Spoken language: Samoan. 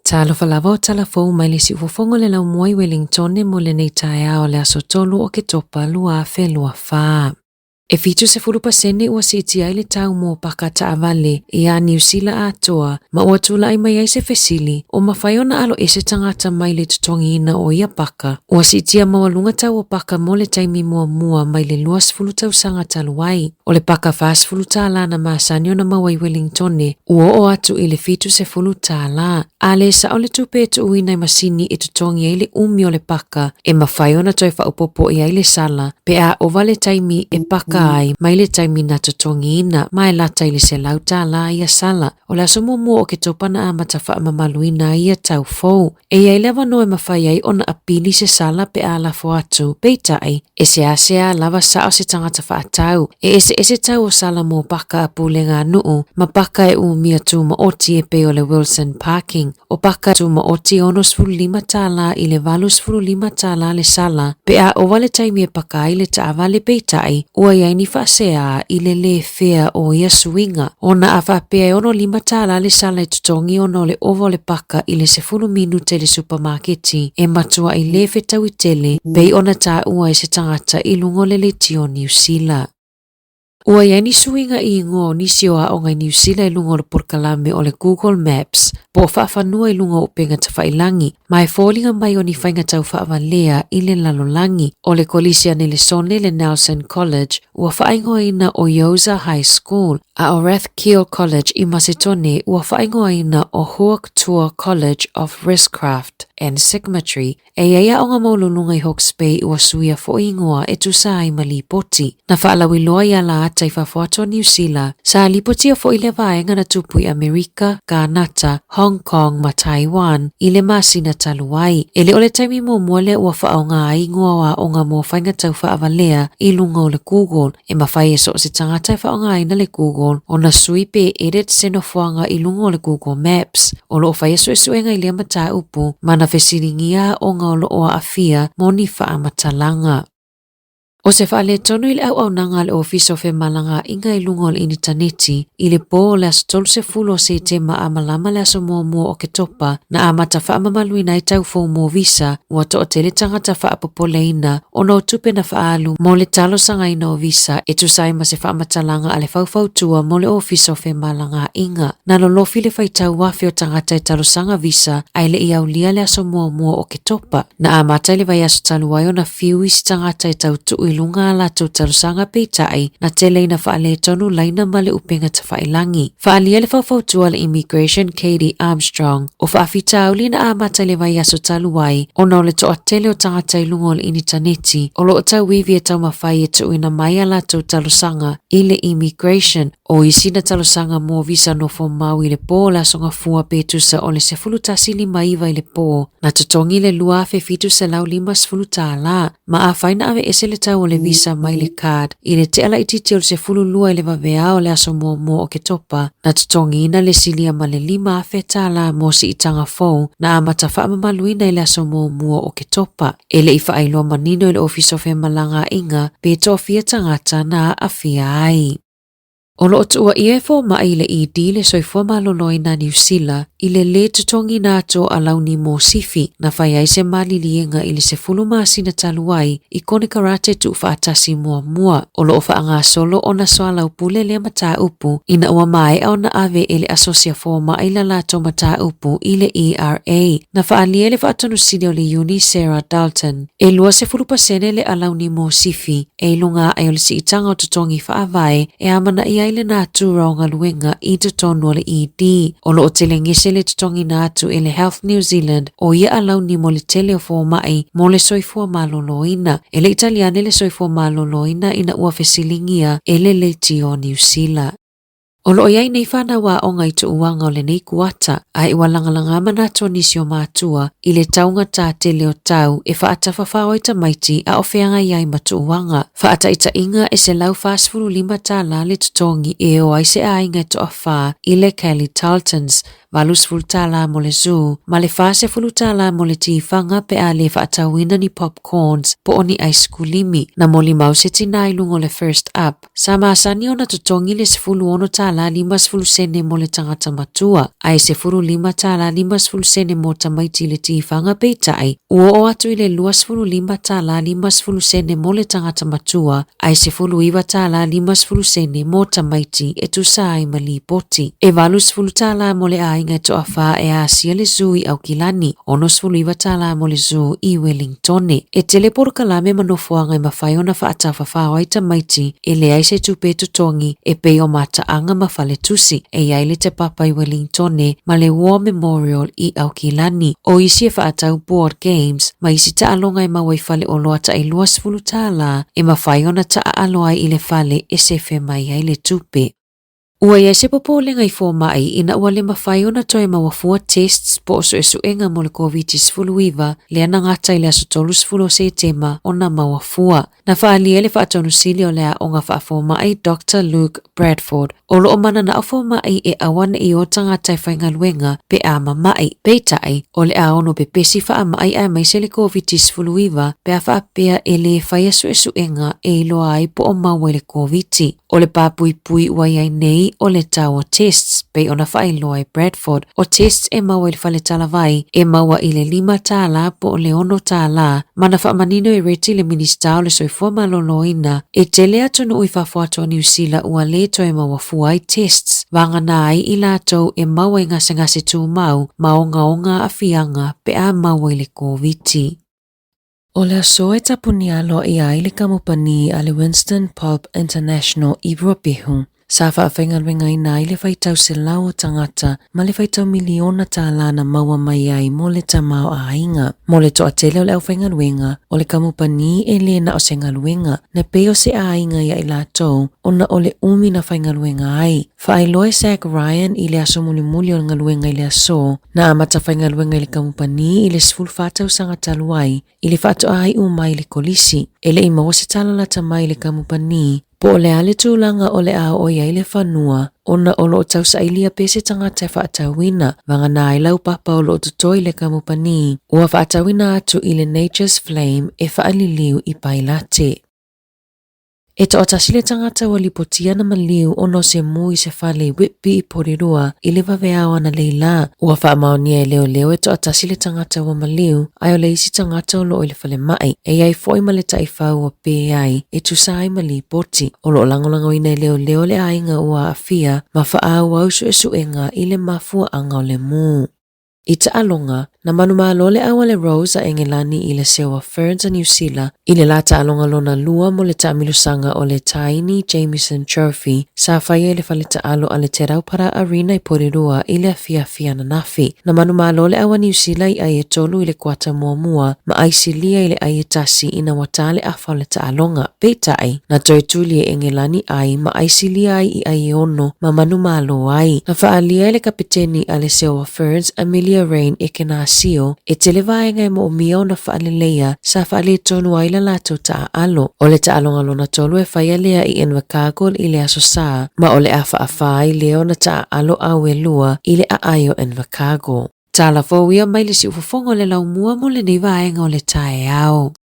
Talofa lava o tala fou mai le siufofoga o le laumua i Welingtone mo lenei taeao o le aso 3 Oketopa 2024. E 70% ua siitia ai le tau mo paka taavale iā Niu Sila atoa ma ua tulai mai ai se fesili, o mafai ona alo ese tagata mai le totogiina o ia paka? Ua siitia maualuga tau o paka mo le taimi muamua mai le 20 tausaga talu ai. O le paka 40 tālā na masani ona maua i Welingtone, ua oo atu i le 70 tālā. A lē sao le tupe e tuuina i masini e totogi ai le umi o le paka, e mafai ona toe faaopoopo i ai le sala pe a ova le taimi e paka ai mai le taimi na totogiina, ma e lata i le 100 tālā ia sala. O le aso muamua o Oketopa na amata faamamaluina ai ia tau fou. E i ai le avanoa e mafai ai ona apili se sala pe a lafo atu, peitai, e seasea lava sao se tagata faatau. E eseese tau o sala mo paka a pulega a nuu ma paka e umia tumaoti e pei o le Wilson Parking. O paka tumaoti e 65 tālā i le 85 tālā le sala pe a ova le taimi e paka ai le taavale peitai, ua i ai ni faaseā i le lē fea o ia suiga. Ona a faapea e 65 tālā le sala e totogi ona o le ova o le paka i le 10 minute i le supamaketi, e matuai lē fetaui tele pei ona taua e se tagata i luga o le leitio o Niu Sila. Ua i ai ni suiga i igoa o nisi o aoga i Niu Sila i luga o le polokalame o le Google Maps po o faafanua i luga o upega tafailangi, ma e foliga mai o ni faiga tau faavalea i le lalolagi. O le Kolisi a Nelesone le Nelson College ua faaigoaina ʻo Yoza High School, a ʻo Rathkeale College i Masetone ua faaigoaina ʻo Huok Tua College of Riskcraft and Sigmatry. E i ai aoga maualuluga i Hawke's Bay ua suia foi igoa e tusa ai ma lipoti. Na faalauiloa i ala ata i fafo atu o Niu Sila, sa lipotia foi lea vaega na tupu i Amerika, Kānata, Hong Kong ma Taiwan i le masina talu ai. E le o le taimi muamua lea ua faaaoga ai igoa o aoga mo faiga tau faavalea i luga o le Google. E mafai e so o se tagata e faaaogaina le Google ona sui pe edit se nofoaga i luga o le Google Maps. O lo o faia suesuega i lea mataupu ma na fesiligia aoga o lo o aafia mo ni faamatalaga. ʻO se faaletonu i le auaunaga a le Ofisa o Femalagaaiga i luga o le initaneti i le pō o le aso 30 o Setema a malama le aso muamua o Oketopa na amata faamamaluina ai tau fou mo visa, ua toatele tagata faapopoleina ona o tupe na faaalu mo le talosagaina o visa e tusa ai ma se faamatalaga a le faufautua mo le Ofisa o Femalagaaiga. Na lolofi le faitau afe o tagata e talosaga visa ae le i aulia le aso muamua o Oketopa. Na amata i le vaiaso talu ai ona fiu isi tagata e tau tuu i luga a latou talosaga peitai na tele ina faaletonu laina ma le upega tafailangi. Faaalia le faufautua a le Immigration Katie Armstrong o faafitauli na amata i le vaiaso talu ai ona o le toatele o tagata i luga o le initaneti o lo o tauivi e taumafai e tuuina mai a latou talosaga i le Immigration. O isi na talosaga mo visa nofo mau i le pō o le Aso Gafua pe tusa o le 11:59 i le pō, na totogi le $2,750 tālā, ma afai na aveese le tau o le visa mai le card i le tea laitiiti o le 12 i le vaveao o le aso muamua o Oketopa, na totogiina le silia ma le $5,000 tālā mo siitaga fou na amata faamamaluina i le aso muamua o Oketopa. E le i faailoa manino e le Ofisa o Femalagaaiga pe toafia tagata na aafia ai. O lo o tuuaia e fomai i le ED le soifua maloloina a Niu Sila i le lē totogiina atu o alauni mo sifi na fai ai se maliliega i le 10 masina talu ai i konekarate tuufaatasi muamua. O lo o faagasolo ona soalaupule lea mataupu ina ua maea ona ave e le Asosi a Fomai la latou mataupu i le ERA. Na faaalia e le Faatonusili o le Iuni Sarah Dalton e 20% le alauni mo sifi e i luga ae o le siitaga o totogi faavae e amanaia ai le natura o galuega i totonu o le ED. O lo o telegese le totogiina atu e le Health New Zealand o ia alauni mo le tele o fomai mo le soifua maloloina. E le i tali ane le soifua maloloina ina ua fesiligia e le Leitio o Niu Sila. O lo o i ai nei fanau aoga i tuuaga o lenei kuata, ae ua lagalagā manatu o nisi o mātua i le taugatā tele o tau e faatafafao ai tamaiti a o feagai ai ma tuuaga. Faataitaiga e $145 tālā le totogi e o ai se aiga e toawhā i le Kelly Tarltons. $80 mo le zoo, ma le $40 mo le tifaga pe a le faatauina ni popcorns po o ni aisikulimi. Na molimau se tinā i luga o le First Up, sa masani ona totogi le $16.50 mo le tagata matua, ae $15.50 mo tamaiti i le tifaga peitai, ua oo atu i le $25.50 mo le tagata matua ae $19.50 mo tamaiti e tusa ai ma lipoti. E $80 mo le aiga e toafa e asia le zoo i Aukilani, $69 mo le zoo i Wellingtone. E tele polokalame ma nofoaga e mafai ona faataufafao ai tamaiti e leai se tupe e totogi e pei o mataaga ma faletusi e i ai le Te Papa i Wellingtone ma le War Memorial i Aukilani. O isi e faatau board games ma isi taaloga e maua i faleoloa tai $20 e mafai ona taaalo ai i le fale e sefe mai ai le tupe. Ua i ai se popolega i fomai ina ua le mafai ona toe maua fua tests po o suesuega mo le Koviti-19 lea na gata i le aso 30 o Setema ona maua fua. Na faaalia e le Faatonusili o le Aoga Faafomai Doctor Luke Bradford, o lo o mananao fomai e aua ne i o tagata e faigaluega pe a mama'i. Peitai, o le a ono pepesi faamai aemaise le Koviti-19 pe a faapea e lē faia suesuega e iloa ai po o maua i le Koviti. O le papuipui ua i ai nei o le tau o tests, pei ona faailoa e Bradford, o tests e maua i le fale talavai e maua i le $5 po o le $6, ma na faamanino e Reti le Minisita o le Soifua Maloloina, e tele atunuu i fafo atu o Niu Sila ua lē toe maua fua ai tests, vagana ai i latou e maua i gasegase tumau ma ogaoga aafiaga pe a maua i le Koviti. O le aso e tapunia aloaia ai le kamupani a le Winston Pulp International i Ruapehu, sa faafaigaluegaina ai le faitau selau o tagata ma le faitau miliona tālā na maua mai ai mo le tamaoaiga. Mo le toatele o le aufaigaluega, o le kamupani e lē na o se galuega, na pei o se aiga ia i latou ona o le umi na faigaluega ai. Faailoa e Zack Ryan i le aso mulimuli o le galuega i le aso, na amata faigaluega i le kamupani i le 14 tausaga talu ai, i le faatoa iu mai i le kolisi. E le i maua se tala lata mai i le kamupani, po o le a le tulaga o le a oo i ai le fanua, ona o lo o tausailia pea se tagata e faatauina, vagana ai laupapa o lo o totoe i le kamupani, ua faatauina atu i le Nature's Flame e faaliliu i Pailate. E toatasi le tagata ua lipotia na maliu ona o se mū i se fale i Whitby i Porirua i le vaveao analeila. Ua faamaonia e leoleo e toatasi le tagata ua maliu, ae o le isi tagata o lo o i le falemai. E i ai foi ma le taifau ua pē ai e tusa ai ma lipoti. O lo o lagolagoina e leoleo le aiga ua aafia ma faaauau suesuega i le mafuaaga o le mū. I taaloga, na manumalo le au a le Rose a Engelani i le seu a Ferns a Niu Sila i le la taaloga lona lua mo le taamilosaga o le Taini Jamieson Trophy sa faia i le fale taalo a le Te Raupara Arena i Porirua i le afiafi ananafi. Na manumalo le au a Niu Sila i ai e tolu i le kuata muamua ma aisilia i le ai e tasi ina ua tā le afa o le taaloga. Peitai, na toe tuli e Engelani ai ma aisilia ai i ai e ono ma manumalo ai. Na faaalia e le kapeteni a le Silver Ferns, Amelia Rain Ekenasio, e tele vaega e moomia ona faaleleia sa faaletonu ai la latou taaalo. O le taaloga lona tolu e faia lea i Invercargill i le Aso Sa, ma o le a faafā ai lea ona taaalo auelua i le aai o Invercargill. Tala fou ia mai le siufofoga o le laumua mo lenei vaega o le taeao.